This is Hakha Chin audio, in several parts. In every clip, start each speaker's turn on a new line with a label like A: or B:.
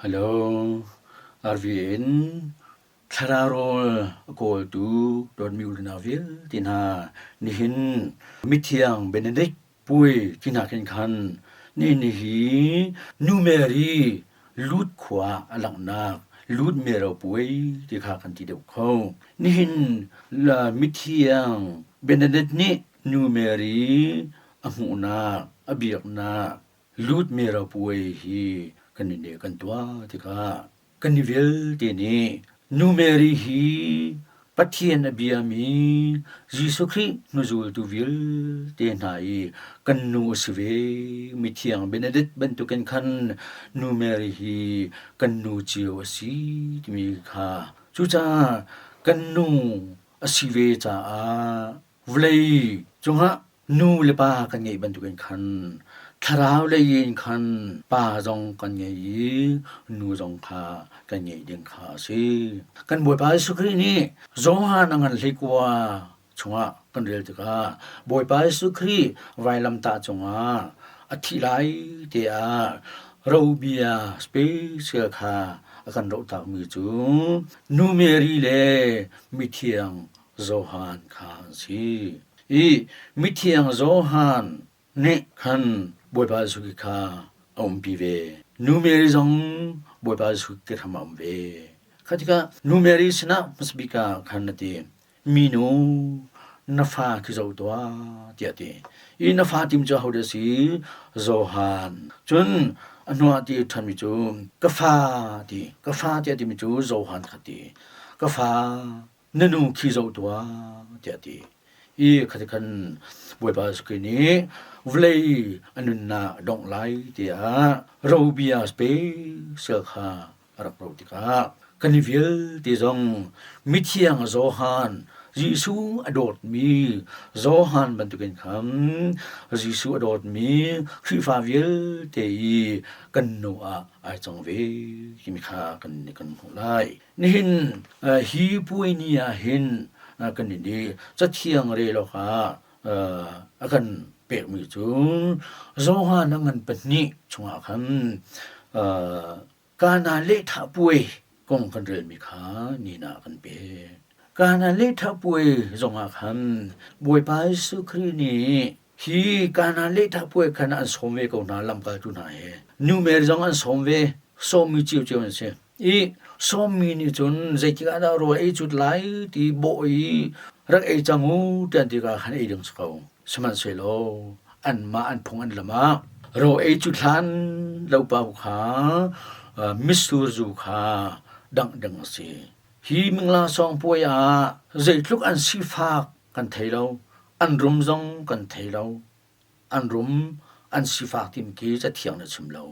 A: Hello, RVN thlarau rawl a kawltu dawtmi u le nau vialte hna nihin mithiang Benedict Puai ti hna khin khan nihin ni hi Nu Mary lut khua a langhnak lut mero puai ti kha kan ti deuh kho. Nihin mithiang Benedict nih Nu Mary a hmuhnak, a biaknak lut mero puai hi kan nih kan tuah tikah Kan i vialte nih Nu Mary hi Pathian a biami Jesuh Khrih hnuzultu vialte hna i kan nu a si ve. Mithiang Benedict bantukin khan Nu Mary hi kan nu cio a si timi kha cucaah kan nu a si ve caah Vawlei cungah nu le pa kan ngeih bantukin khan thlarau lei in khan pa zong kan ngei i nu zong kha kan ngeih ding kha a si. Kan Bawipa Jesuh Khrih nih Johan a ngan hleikua chungah kan rel tikah Bawipa Jesuh Khrih vailamtah cungah a thih lai te ah robia special kha a kan rohtakmi cu Nu Mary le mithiang Johan kha an si. I mithiang Johan nih khan Bawipa Jesuh Khrih kha a umpi ve. Nu Mary zong Bawipa Jesuh Khrih hram a um ve. Kha tikah Nu Mary sinah hmasabik ah khan a ti, Minu, na fa khi zoh tuah, tiah a ti. I na fa tim cu ahodah a si? Johan. Cun a hnuah ti ṭhanmi cu, Ka fa ti. Ka fa tiah a timi cu Johan kha ti. Ka fa, na nu khi zoh tuah tiah a ti. I khati khan Bawipa Jesuh Khrih nih vawlei a nunnak a dongh lai tiah robia special kha a rak ro tikah kan i vialte zong mithiang Johan Jesuh a dawtmi Johan bantukin khan Jesuh a dawtmi Khrihfa vialte i kan nu ah ai cang ve timi kha kan kan hmuh lai. Nihin hi puai ni ah hin kan nih cathiang rel awkah a kan pekmi cu Johan a ngan pahnih chungah khan Kana lehthah puai kong kan relmi kha nina kan pek. Kana lehthah puai zongah khan Bawipa Jesuh Khrih nih Hi Kanaan lehthah puai khan an sawm ve ko hna lamkaltu hna he. Nu Mary zong an sawm ve. Sawmmi ciocio an si. I sawmmi nih cun zeitik ah dah rawl ei cut lai ti bawh i rak ei cang u ti an tikah khan ei ding si ko. Sihmanhsehlaw anmah an phung an lam ah rawl ei cut hlan lo pau kha mitsur zu kha dangh ding a si. Hi mingla sawng puai ah zeitluk an sifak kan thei lo. An rum zong kan thei lo. An rum an sifak tim khi cathiang na chim lo.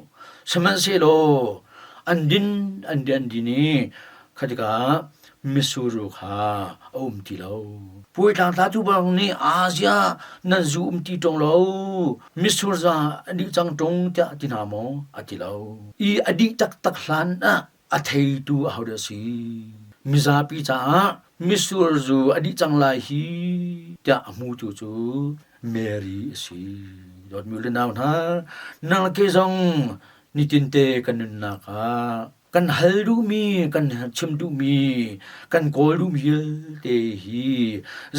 A: Sihmanhsehlaw an din an din an din i khatikah misuru kha a um ti lo. Puai tlangtlatu bang nih Asia nan zu um ti ṭung lo, mitsur za a dih cang ṭung tiah ti hna maw? A ti lo. I a dih taktak hlan ah a theitu ahodah a si? Mizapi caah mitsur zu a dih cang lai hi tiah a hmutu cu Mary a si. Dawtmi le nau hna, nang ke zong nitinte kan nunnak ah kan hal duhmi, kan chim duhmi, kan kawl duhmi vialte hi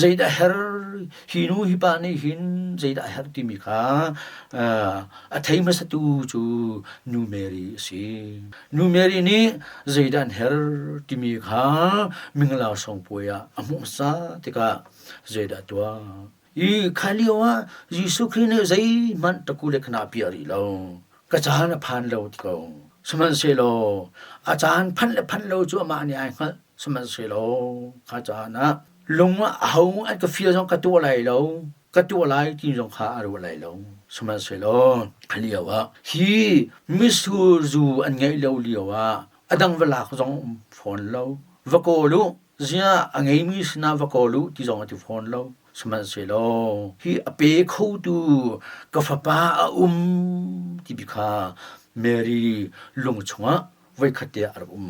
A: zeidah her hi nu hi pa nih hin zeidah her timi kha a thei hmasatu cu Nu Mary a si. Nu Mary nih zeidah an her timi kha mingla sawngpuai ah a hmuh hmasa tikah zeidah a tuah? I kha lio ah Jesuh Khrih nih zeihmanh taku le khana piah rih lo. Ka caan a phan lo ti ko. Sihmanhsehlaw a caan phanh le phanh lo cu amah nih ai hngalh. Sihmanhsehlaw kha caan ah lung ah aho an ka fial zong ka tuah lai lo. Ka tuah lai ti zong kha a ruah lai lo. Sihmanhsehlaw a lio ah hi mitsur zu an ngeih lo lio ah a dang va lak zong um fawn lo. Va kawl u, ziah a ngeimi sinah va kawl u ti zong a ti fawn lo. Sihmanhsehlaw hi a pe khotu ka fapa a um ti bi kha Mary lung chungah voikhat te ah a rak um.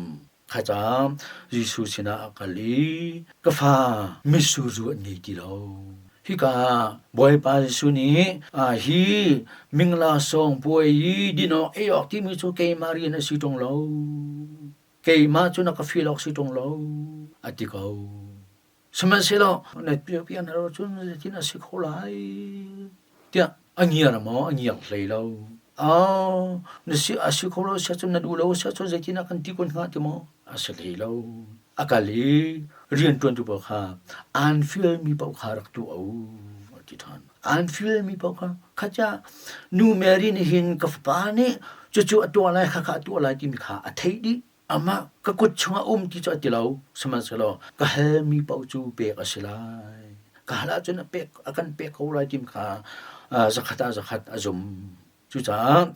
A: Kha caah Jesuh sinah a kal i ka fa mitsur zu an ngei ti lo. Hika Bawipa Jesuh nih hi mingla sawng puai i din awk ei awk timi cu keimah rian a si ṭung lo. Keimah cu na ka feel awk si ṭung lo a ti ko. Sihmanhsehlaw na pian hal cun zeitin a si kho lai tiah a ngiar maw a ngiar hlei lo. Oh, na si a si kho lo sia cun na duh lo sia cun zeitin ah kan ti kun hnga ti maw? A si hlei lo. A kal i rianṭuantu pawl kha an fialmi paoh kha rak tuah u a ti ṭhan. An fialmi paoh kha khacha nu Mary nih hin ka fapa nih cucu a tuah lai khakha a tuah lai timi kha a theih dih. Amah ka kut chungah um ti cu a ti lo. Sihmanhsehlaw ka halmi paoh cu pek a si lai. Ka hal ahcun a pek a kan pek ko lai timi kha zakhat ah zakhat a zum. Cucaah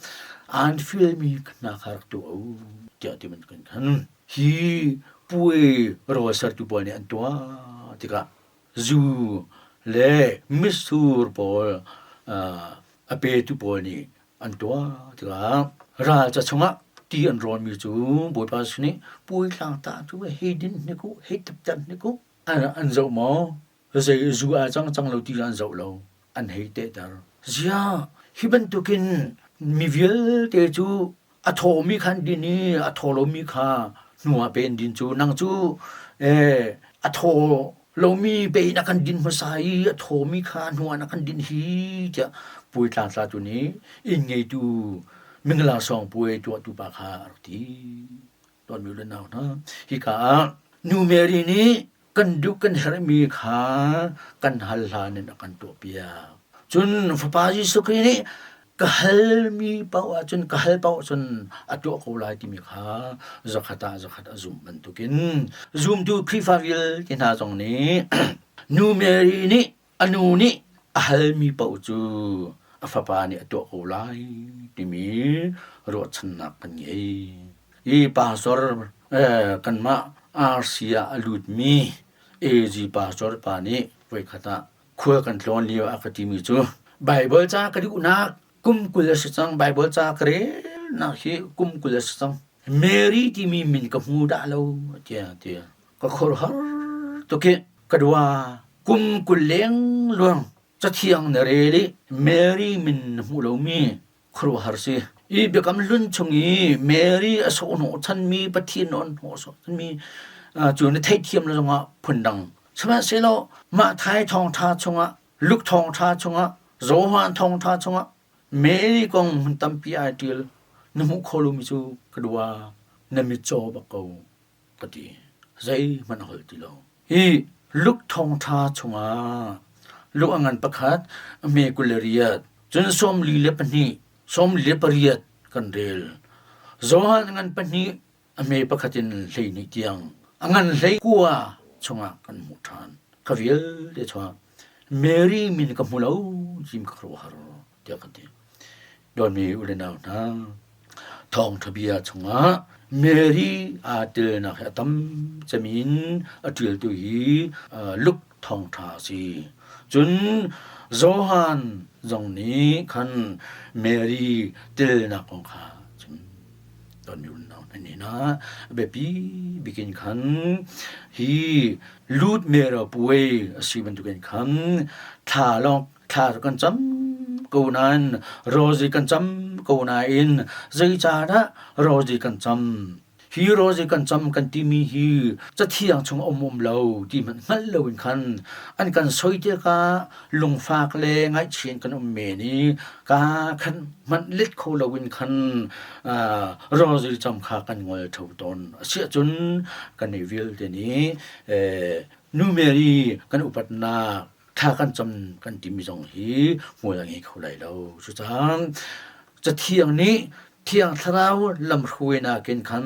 A: an fialmi hna kha rak tuah u tiah ti bantukin khan hi puai rawl sertu pawl nih an tuah tikah zu le mitsur pawl a petu pawl nih an tuah tikah ralca chungah ti an rawnmi cu Bawipa sin i puai tlang ta cu hei din hnik u hei tapter hnik u an zoh maw zei zu aa cang cang lo ti an zoh lo an hei tehter ziah hi bantukin mi vialte cu a thawmi kha an din i a thaw lomi kha hnu ah pe an din cu nang cu a thaw lomi pe in a kan din hmasa i a thawmi kha hnu ah na kan din hi tiah puai tlangtla tu nih inn ngeitu mingla sawng puai tuahtu pa kha a rak ti Tuanmi le nau hna hika ah nu Mary nih kan duh kan herhmi kha kan hal hlan in a kan tuahpiak. Cun Fapa Jesuh Khrih nih ka halmi paoh ahcun ka hal paoh cun a tuah ko lai timi kha zakhat ah zakhat a zumh bantukin zumtu Khrihfa vialte hna zong nih Nu Mary nih A nu nih a halmi paoh cu a fapa nih a tuah ko lai timi ruahchannak kan ngei. Hi pastor kanmah RC ah a lutmi AG pastor pa nih voikhat ah khual kan tlawn lio a ka timi cu Bible ca ka duhnak kum 20 a si cang Bible ca ka relnak hi kum 20 a si cang Mary timi min ka hmu dah lo tiah tiah ka khuaruahhar tuk i ka dua kum 20 leng luang cathiang na rel i Mary min na hmuh lomi khuaruahhar si i biakam hlun chung i Mary a sawhhnawh chanmi Pathian on hnawh chanmi cu na theihthiam lo zongah phundang sihmanhsehlaw mah thai thawngṭha chungah Luke thawngṭha chungah Johan thawngṭha chungah Mary kong hmun tampi ai ṭial na hmuh kho lomi cu ka dua na mitcaw bak ko ka ti. Zeihmanh a holh ti lo. Hi Luke thawngṭha chungah Luke a ngan pakhat, a hme 28, cun 42, 48 kan rel. Johan a ngan pahnih, a hme pakhat in 12 tiang, a ngan 19 chungah kan hmuh ṭhan. Kha vialte chungah Mary min ka hmu lo ti ka khuaruahhar tiah kan ti. Dawtmi u le nau hna, thawngṭha bia chungah Mary aa telnak hi a tam cem in a ṭialtu hi Luke thawngṭha a si. Cun Johan zong nih khan Mary telnak kong kha a chim. Dawtmi u le nau hna, nihin ah a biapi bik in khan hi lut mero puai a si bantukin khan thla lawng thla kan cam ko nain rozi kan cam ko nain zeicahdah rozi kan cam hi rozi kan cam kan timi hi cathiang chung um um lo ti hmanh hngalh loin khan an kan soi tikah lungfak le ngaihchia in kan um men i ka khan hmanh let kho loin khan rozi cam kha kan ngol tho tawn asiahcun kan nih vialte nih nu Mary kan upatnak thla kan cam kan timi zong hi hmual a ngei kho lai lo. Cucaah Cathiang nih Thiang Thlarau lamhruainak in khan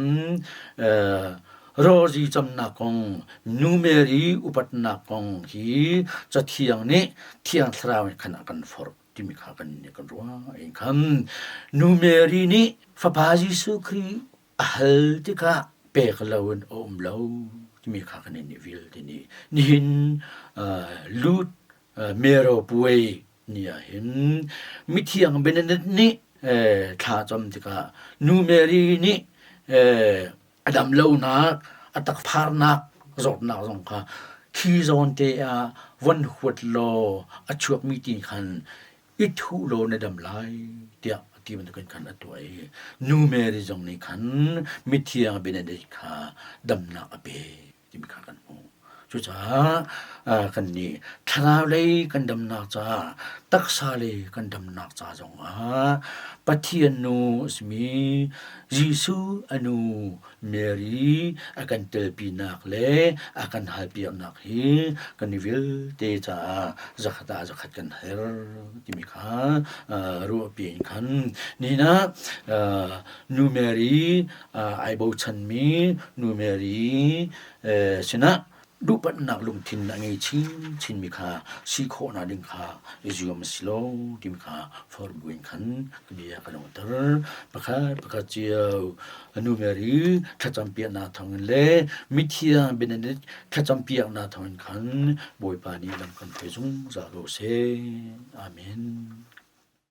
A: rozi camnak kong, Nu Mary upatnak kong hi Cathiang nih Thiang Thlarau nih khan a kan forh timi kha kan nih kan ruah in khan Nu Mary nih Fapa Jesuh Khrih a hal tikah pek loin a um lo timi kha kan in vialte nih nihin lut mero puai ni ah hin mithiang Benedict nih thla cam tikah nu Mary nih a dam lonak a takpharnak zawtnak zong kha Khi zawn te ah von huat law a chuakmi ti khan i thuh law na dam lai tiah a ti bantukin khan a tuah i nu Mary zong nih khan mithiang Benedict kha damnak a pek timi kha kan hmuh. Cucaah kannih thlarau lei kan damnak caah taksa lei kan damnak ca zongah Pathian nu a simi Jesuh a nu Mary a kan telpinak le a kan halpiaknak hi kan i vialte caah zakhat ah zakhat kan herh timi kha ruahpi in khan nihin ah Nu Mary ai bochanmi Nu Mary sinah duhpatnak lungthin a ngei chinchinmi kha si khawhnak ding kha i zuam a si lo timi kha forh buin khan ka bia ka langhter. Pakhat pakhat cio nu Mary thlacampiaknak thawngin le mithiang Benedict thlacampiaknak thawngin khan Bawipa nih lam kan hruai zungzal ko seh. Amen.